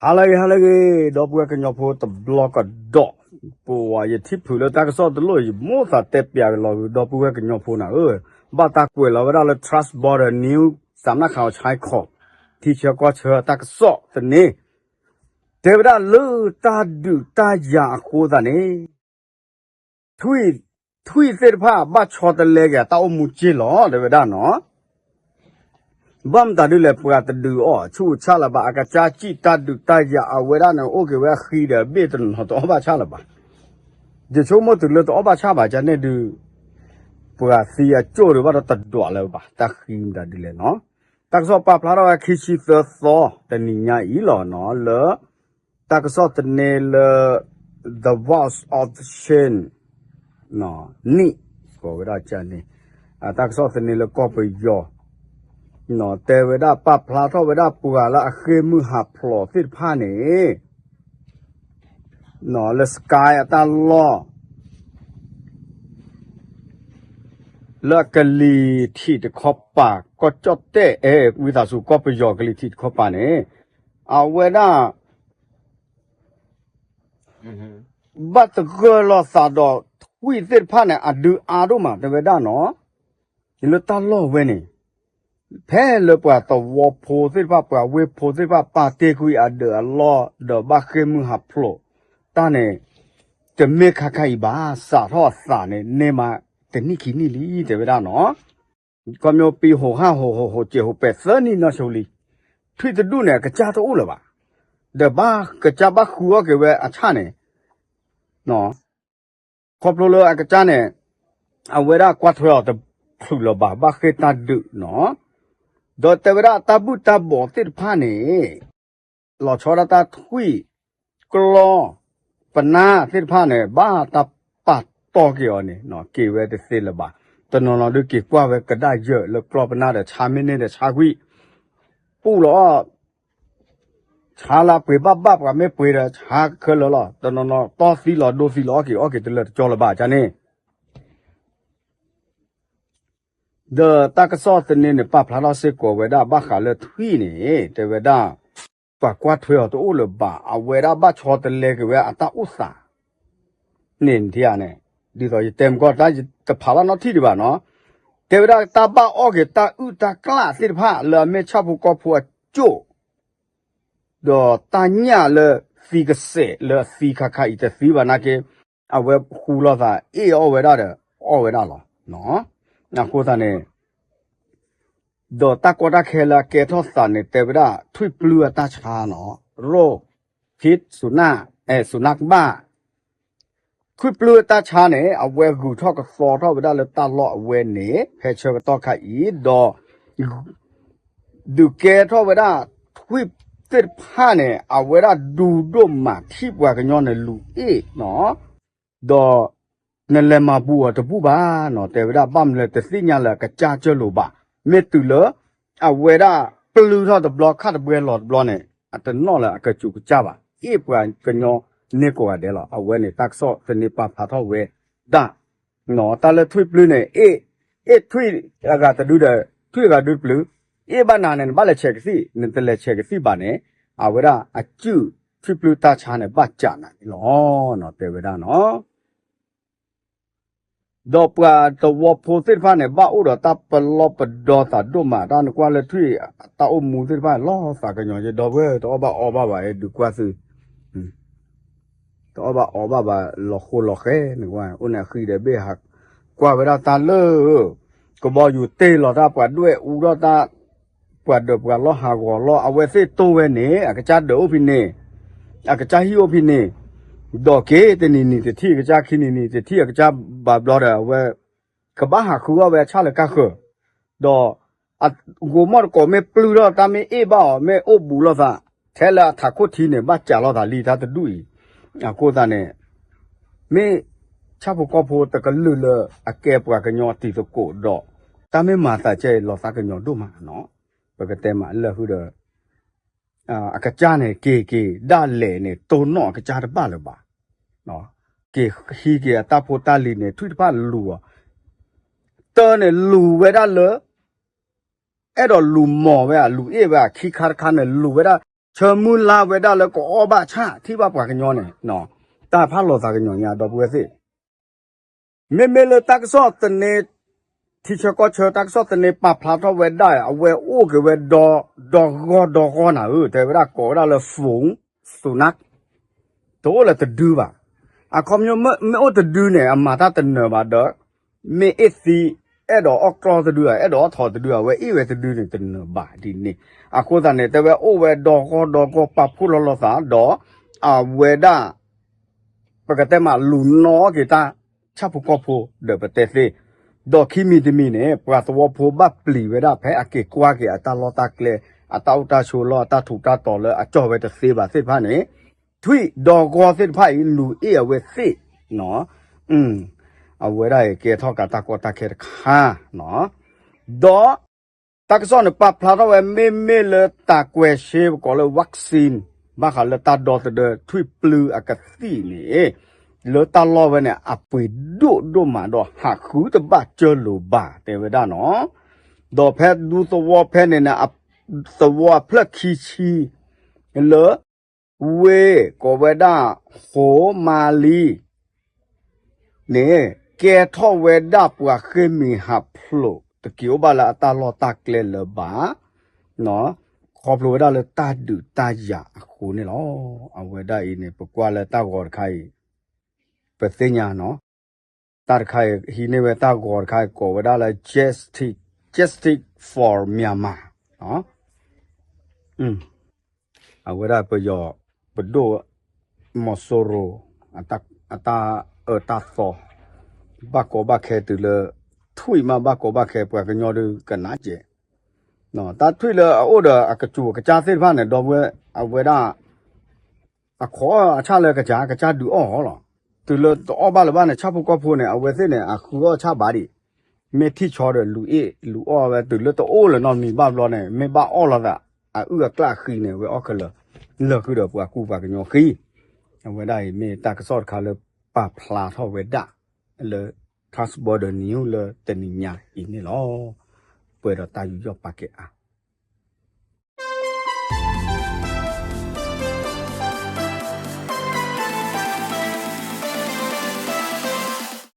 ဟါလၢအဂ့ၤ ဟါလၢအဂ့ၤ ဒီပုၢ်ဝဲၢ်ကညီဖိတဘျီကဒီး, ပဝဲယထံၣ်ဖုးလၢတၢ်ကစီၣ်တလိၣ် ယမိၣ်သးတဲပၠးကလီၤဂုာ် ဒီပုၢ်ဝဲၢ်ကညီဖိနၤဧၢ, ဘၣ်တၢ်ကွဲးလီၤဝဲဒၣ်လၢ Trust Border News စးနၣ်ခးအီၤဆါခီၣ် ထံဆၢကီၢ်ဆၢတၢ်ကစီၣ်သန့, တဲဝဲဒၣ်လၢတၢ်ဒုးတၢ်ယၤအဃိသတးန့ၣ် ထွံၣ်သ့ၣ်တဖၣ်ဘၣ်ဆီတလဲက့ၤအတၢ်အိၣ်မူစ့ၢ်လီၤ တဲဝဲဒၣ်နီၤ. ဘၣ်မတၤဒ်လဲၣ် ပှၤတဒုးအီၣ်ဆူၣ်ဆၣ်လၢၤဘၣ် အကစၢ်စံၣ်တၢ်ဒုးတၢ်ယၤအဝဲဒၣ်န့ၣ် အိၣ်က့ၤဝဲအဃံဒီးဘ့ၣ်တနီၤတအီၣ်ဘၣ်ဆၣ်လၢၤဘၣ်. ယဆိကမိၣ်တုၤလၢတအီၣ်ဘၣ်ဆၣ်ဘၣ် ကန့ၣ်ဒုး ပှၤသံအကၠိၣ်ဒုးဘၣ်ဒီးတဒွးလၢၤဘၣ် တၢ်ဃံမတၤဒ်လဲၣ်နီၤ. တၢ်ကစီၣ်ပာ်ဖျါထီၣ်ဝဲခံဆံသၢသီ တနံၤညါအံၤလီၤနီၤ လၢ တၢ်ကစီၣ်သန့လၢ The Voice of the Chin န့ၣ် ကိးဝဲဒၣ်ကန့ၣ် တၢ်ကစီၣ်သန့လၢကီၢ်ပယီၤ တဲဝဲဒၣ်ပာ်ဖျါထီၣ်ဝဲဒၣ်ပှၤလၢအဃ့ၢ်မုၢ်ဟးဖျိးသ့ၣ်တဖၣ်န့ၣ် လၢ Sky အတၢ်လီၢ် လၢအကလံၤထံးတခီပၤ ကီၢ်ကၠီၣ်တဲၣ် အဲ ဝံသးစူၤ ကီၢ်ပယီၤကလံၤထံးတခီပၤန့ၣ် အဝဲဒၣ် ဘၣ်သဂၢၢ်လီၤသးဒီးထွံၣ်သ့ၣ်တဖၣ်န့ၣ် အဒုးအါဒိၣ်မး တဲဝဲဒၣ်နီၤ လၢတၢ်လီၢ်ဝဲန့ၣ် ဖဲလၢပှၤသဝီဖိသ့ၣ်တဖၣ် ပှၤဝ့ၢ်ဖိသ့ၣ်တဖၣ် ပာ်တ့ၢ်ကွံာ်အဒၢးအလီၢ် ဒီးဘၣ်ဃ့ၢ်မုၢ်ဟးဖျိးတၢ်န့ၣ် တမ့ၢ်ခါခါအံၤဘၣ် စးထီၣ်အသးန့ၣ် န့ၢ်မးတနံၣ်ခံနံၣ်လံ တဲဝဲဒၣ်နီၤ. ခီဖျိပံဟိးဟၣ်ဟိးဟိးဟိးစဲးဟိးပဲာ်သၢနံၣ်နီၢ်ဆိလံ ထွံၣ်တဒူၣ်န့ၣ် အကစၢ်တအိၣ်လၢၤဘၣ်. ဒီးဘၣ်ကစၢ်ဘၣ်ဃုအီၣ်က့ၤဝဲအဆၣ်န့ၣ် ခီဖျိလၢအကစၢ်န့ၣ် အဝဲဒၣ်ကွၢ်ထွဲအီၤတချုးလၢၤဘၣ် ဘၣ်ဃ့ၢ်တၢ်ဒုးနီၤ. ဒီးတဲဝဲဒၣ်တၢ်ဘုၣ်တၢ်ဘီးသ့ၣ်တဖၣ်န့ၣ် လီၤဆီဒၣ်တၢ်ထွံၣ် ကျီ ပနၢ်သ့ၣ်တဖၣ်န့ၣ် ဘၣ်တၢ်ပာ်တီၢ်က့ၤအီၤန့ၣ် က့ၤဝဲတသ့လၢၤဘၣ်. တနီၤနီၤဒုးက့ၤကွၢ်ဝဲကဒၣ်ယၢၢ်လၢကျီပနၢ်ဒီး ဆါမ့ၢ်န့ၢ်ဒီးဆါကွံာ် ပူၣ်လီၤအီၣ် ဆါလၢအပှ့ၤဘၣ်ဘၣ် ပှၤမ့ၢ်ပှ့ၤဒီးဆါခဲလၢာ်လီၤ. တနီၤနီၤတီသံလီၤဒိသံလီၤ အီၣ်က့ၤအီၣ်က့ၤတလၢာ်တကၠီလၢၤဘၣ် ကန့ၣ် ဒီးတၢ်ကစီၣ်သန့န့ၣ် ပာ်ဖျါထီၣ်စ့ၢ်ကီးဝဲဒၣ်ဘၣ်ဃးလၢထွံၣ်န့ၣ် တဲဝဲဒၣ် ပှၤကွၢ်ထွဲအီၤတအိၣ်လၢၤဘၣ် အဝဲဒၣ်ဘၣ်ဆီတလဲက့ၤဝဲအတၢ်အိၣ်သး န့ၣ်ထံဧါန့ၣ် ဒ်သိးယတဲမကီၢ်တၢ်ယတဖးဘၣ်နီတထံၣ်ဒံးဘၣ်နီၤ တဲဝဲဒၣ်တၢ်ဘၣ်အီၣ်က့ၤတၢ်အုၣ်တၢ်ကျၣ်သ့ၣ်တဖၣ်လၢအမ့ၢ်ဆၣ်ဖိကီၢ်ဖိအကၠိၣ် ဒီးတၢ်ညၣ်လၢသံကစဲးလၢအသံခါခါအံၤတသံဘၣ်နာ်က့ အဝဲဃူလိာ်သးအ့ၣ်အီၣ်ဝဲဒၣ်ဒီး အီၣ်ဝဲဒၣ်လီၤ. အဃိသတးန့ၣ် ဒီးတၢ်ကီတၢ်ခဲလၢအကဲထီၣ်သးန့ၣ် တဲဝဲဒၣ်ထွံၣ်ပျုၢ်အတၢ်ဆါနီၤ ရိၣ် ဖံး စူၤနၢ် အဲ စူၤနၢ်ကဘၣ် ထွံၣ်ပျုၢ်အတၢ်ဆါန့ၣ် အဝဲဂုၤထီၣ်ကသီထီၣ်ဝဲဒၣ်လၢတၢ်လီၢ်အဝဲန့ၣ် ဖဲဆၢကတီၢ်ခါအံၤ ဒီး ဒုးကဲထီၣ်ဝဲဒၣ် ထွံၣ်သ့ၣ်တဖၣ်န့ၣ် အဝဲဒၣ်ဒူဒိၣ်မးထံၣ်ပှၤကညီန့ၣ်လူၤအ့ၣ်နီၤ ဒီး နလဲၤမၤဘူးအီၤတဘူးဘၣ်နီၤ တဲဝဲဒၣ်ဘၣ်မနုၤလဲၣ်တသ့ၣ်ညါလၢအကစၢ်ကၢၢ်လိာ်ဘၣ် မ့ၢ်တုၤလၢ အဝဲဒၣ်ပျုၢ်ထီၣ်တဘျီခၣ်တဘှဲလီၤတဘျီန့ၣ် အတနီၣ်လၢအကစူးကစၢ်ဘၣ် အ့ၣ်ပှၤကညီန့ၢ်ကိးဂၤဒဲးလီၤ အဝဲန့ၣ်တၢ်ကစီၣ်သန့ပာ်ဖျါထီၣ်ဝဲဒၣ် တၢ်လၢထွံၣ်ပျုၢ်န့ၣ် အ့ၣ် အ့ၣ်ထွံၣ်အဂၤတဒုဒီး ထွံၣ်အဂၤဒုတပျုၢ် အ့ၣ်ဘၣ်နၤန့ၣ် နဘၣ်လဲၤဆဲးကသံၣ် နတလဲၤဆဲးကသံၣ်ဘၣ်န့ၣ် အဝဲဒၣ်အစုၣ်ထွံၣ်ပျုၢ်တၢ်ဆါန့ၣ် ဘၣ်စးနၤန့ၣ်လီၤ တဲဝဲဒၣ်နီၤ ဒီးပှၤသဝီဖိသ့ၣ်တဖၣ်န့ၣ် ဘၣ်အိၣ်ဒီးတၢ်ပလီၢ်ပဒီသးဒိၣ်မး တၢ်နကွၢ်လၢထွံၣ်တၢ်အိၣ်မူသ့ၣ်တဖၣ် လီၤသးကညီၤ ယဒီပုၢ်ဝဲၢ် တအီၣ်ဘၣ်အီဘၣ်ဘၣ် ဒုးကွၢ်သု တအီၣ်ဘၣ်အီဘၣ်ဘၣ် လီၤဃိလီၤဃဲ နကွၢ် အိၣ်န့ၣ်အဃံဒီးဘ့ၣ်ဟး ကွၢ်ဝဲဒၣ်တၢ်လၢ ကဘီယူၤတ့ၢ်လီၤတၢ်ပှၤဒွဲၣ်အူဒီးတၢ် ပှၤဒၢးပှၤလီၢ်ဟးဂီၤလီၢ် အဝဲသ့ၣ်တိၢ်ဝဲန့ၣ် အကစၢ်ဒၢးအိၣ်ဖဲန့ၣ် အကစၢ်ဟံၣ်အိၣ်ဖဲန့ၣ် ဒီးက့ၤတနံၤနံၤတထံၣ် အကစၢ်ခံနံၤနံၤတထံၣ် အကစၢ်ဘၣ်ဘျီဒီး အဝဲ ကဘၣ်ဟးဃုအီၣ်ဝဲအဆၣ်လၢကၢ်ဃၢၤ ဒီး အဂိၤမီၢ်တကိးမ့ၢ်ပျုၢ်ထီၣ် တၢ်မ့ၢ်အ့ၣ်ဘၣ်အီၤ မ့ၢ်အိၣ်ဘူးလိာ်သး ထဲလၢအထးခိၣ်ထံန့ၣ် ဘၣ်စးလိာ်သးလံတၢ်တဒူၣ်အံၤ အဃိသတးန့ၣ် မ့ၢ်ဆၣ်ဖိကီၢ်ဖိတကလုာ်လၢအကဲပှၤကညီအတံၤသကိးဒီး တၢ်မ့ၢ်မၤသးကဲအံၤ လီၤသးကညီၤဒိၣ်မးနီၤ ပကတဲမးလၢဃုဒီး အကစၢ်န့ၣ် က့ၤက့ၤဒၣ်လဲာ်န့ၣ် တိၢ်နီၣ်အကစၢ်တဘၣ်လၢၤဘၣ်. က့ၤဟံးက့ၤအတၢ်ဖိတၢ်လံၤန့ၣ် ထွံၣ်တဖၣ်လူၤအီၤ, တၢ်န့ၣ်လူၤဝဲဒၣ်လၢ အဲၣ်ဒိးလူၤမီၤဝဲဧါ လူၤအ့ၣ်ဝဲဧါ ခံခါတခါန့ၣ် လူၤဝဲဒၣ် ဆၢမုၢ်လၢ်ဝဲဒၣ်လၢကအီၣ်ဘၣ်ဆၣ် ထံၣ်ဘၣ်ပှၤကညီန့ၣ်, တၢ်ဖးလိာ်သးကညီၤညါ ဒီပုၢ်ဝဲၢ်သ့ၣ်, မ့မ့ၢ်လၢတၢ်ကစီၣ်သန့, ထံဆၢကီၢ်ဆၢ တၢ်ကစီၣ်သန့ပာ်ဖျါထီၣ်ဝဲဒၣ် အဝဲအိၣ်က့ၤဝဲဒီ, ဒီဂီၢ်ဒီဂီၢ်နၤဧၢ, တဲဝဲဒၣ်ကိးဝဲဒၣ်လၢ phone, သုးနၢ်, တအိၣ်လၢတဒုဘၣ်. အခီပညီမ့ၢ်အိၣ်တဒုန့ၣ် အမၤတၢ်တနၢၤဘၣ်ဒီး, မ့ၢ်အ့ၣ်သံ, အဲၣ်ဒိးအီၣ်ကျီၢ်တဒုဧါ, အဲၣ်ဒိးအီၣ်ထိးတဒုဧါ, အဝဲအ့ၣ်ဝဲတဒုန့ၣ်တနၢၤဘၣ်ဒ်န့ၣ်. အဃိသတးန့ၣ် တဲဝဲအိၣ်ဝဲဒီဂီၢ်ဒီဂီၢ် ပာ်ဖှိၣ်လီၤလိာ်သးဒီး, အဝဲဒၣ် ပကတဲမးလူၤနီၣ်က့ၤတၢ် ဆၣ်ဖိကီၢ်ဖိဒီးပတဲသ့, ဒီးခံမံၤတမံၤန့ၣ် ပှၤသဝီဖိဘၣ်ပျံၤဝဲဒၣ် ဖဲအက့ၤကွၢ်က့ၤအတၢ်လီၢ်တၢ်ကျဲ, အတၢ်အိၣ်တၢ်ဆိးလီၢ် အတၢ်ထူးတၢ်တီၤလၢအကၠီၣ်ဝဲတသ့ဘၣ်သ့ၣ်တဖၣ်န့ၣ်, ထွံၣ်ဒီဂီၢ်သ့ၣ်တဖၣ်အံၤ လူၤအ့ၣ်အဝဲသ့ၣ်, အဝဲဒၣ်အံၤကဲထီၣ်ကးတၢ်ကီတၢ်ခဲတခါ, ဒီး တၢ်ကစီၣ်န့ၣ် ပာ်ဖျါထီၣ်ဝဲ မ့မ့ၢ်လၢတၢ်ကွဲးဆ့ ပကိးလၢ vaccine ဘၣ်ဃးလၢတၢ်ဒီသဒၢထွံၣ်ပျုၢ်အကသံၣ်န့ၣ်, လၢတၢ်လီၢ်ဝဲန့ၣ် အပှ့ၤဒိၣ်ဒိၣ်မးဒီး ဟးဃုတဘၣ်စၢလိာ်ဘၣ် တဲဝဲဒၣ်နီၤ. ဒီးဖဲဒူသဝီဖဲန့ၣ်န့ၣ် သဝီအဖျၢၣ်ခံဆံ လၢ ဝ့ၢ်ကိးဝဲဒၣ် ဟိမၤလံ န့ၣ် ကဲထီၣ်ဝဲဒၣ်ပှၤဃ့ၢ်မှံဟးဖျိး တက့ၤအိၣ်ဘၣ်လၢအတၢ်လီၢ်တၢ်ကျဲလၢၤဘၣ်, ခီဖျိဝဲဒၣ်လၢတၢ်ဒုးတၢ်ယၤအဃိန့ၣ်လီၤ. အဝဲဒၣ်အံၤန့ၣ် ပကွၢ်လၢတၢ်ဂီၤတခါအံၤ ပသ့ၣ်ညါနီၤ, တၢ်တခါအံၤ ဟံးန့ၢ်ဝဲတၢ်ဂီၤတခါအံၤ ကိးဝဲဒၣ်လၢ Justice, Justice for Myanmar အဝဲဒၣ်ပယီၤပဒိၣ် မီၤစိရိၤ အတၢ်အၢတၢ်သီ ဘၣ်ကီဘၣ်ခဲတုၤလၢ ထွံၣ်မးဘၣ်ကီဘၣ်ခဲ ပှၤကညီဒုးကနးကဲး, တၢ်ထွံၣ်လၢအအိၣ်ဒီးအကစူၤအကစၢ်သ့ၣ်တဖၣ်န့ၣ် ဒီပုၢ်ဝဲၢ်အဝဲဒၣ် အခီအဆၣ်လၢကစၢ် ကစၢ်ဒုးအီၣ်အီၤလီၤ. တုၤလၢတအီၣ်ဘၣ်လၢၤဘၣ်န့ၣ် ဆၣ်ဖိကီၢ်ဖိန့ၣ် အဝဲသ့ၣ်န့ၣ် အဃုအီၣ်ဆၣ်ဘၣ်ဒံး, မ့ၢ်ထံၣ်ဆီဒီးလူၤအ့ၣ်လူၤအီၣ်ဝဲ တုၤလၢတအိၣ်လၢၤနီတမံၤဘၣ်ဘျီန့ၣ် မ့ၢ်ဘၣ်အီၣ်လိာ်သး အအုၣ်အကျၣ်အဃံန့ၣ် အဝဲအီၣ်ခဲလၢာ် လၢာ်ဃုာ်ဒီးပှၤကူပှၤကညီဃံ. အဝဲဒၣ်အံၤမ့ၢ်တၢ်ကစီၣ်တခါလၢ ပာ်ဖျါထီၣ်ဝဲဒၣ် လၢ Cross Border News လၢတနံၤညါအံၤန့ၣ်လီၤ. ပှဲၤဒီးတၢ်ယူးယီၣ်ပာ်ကဲအါ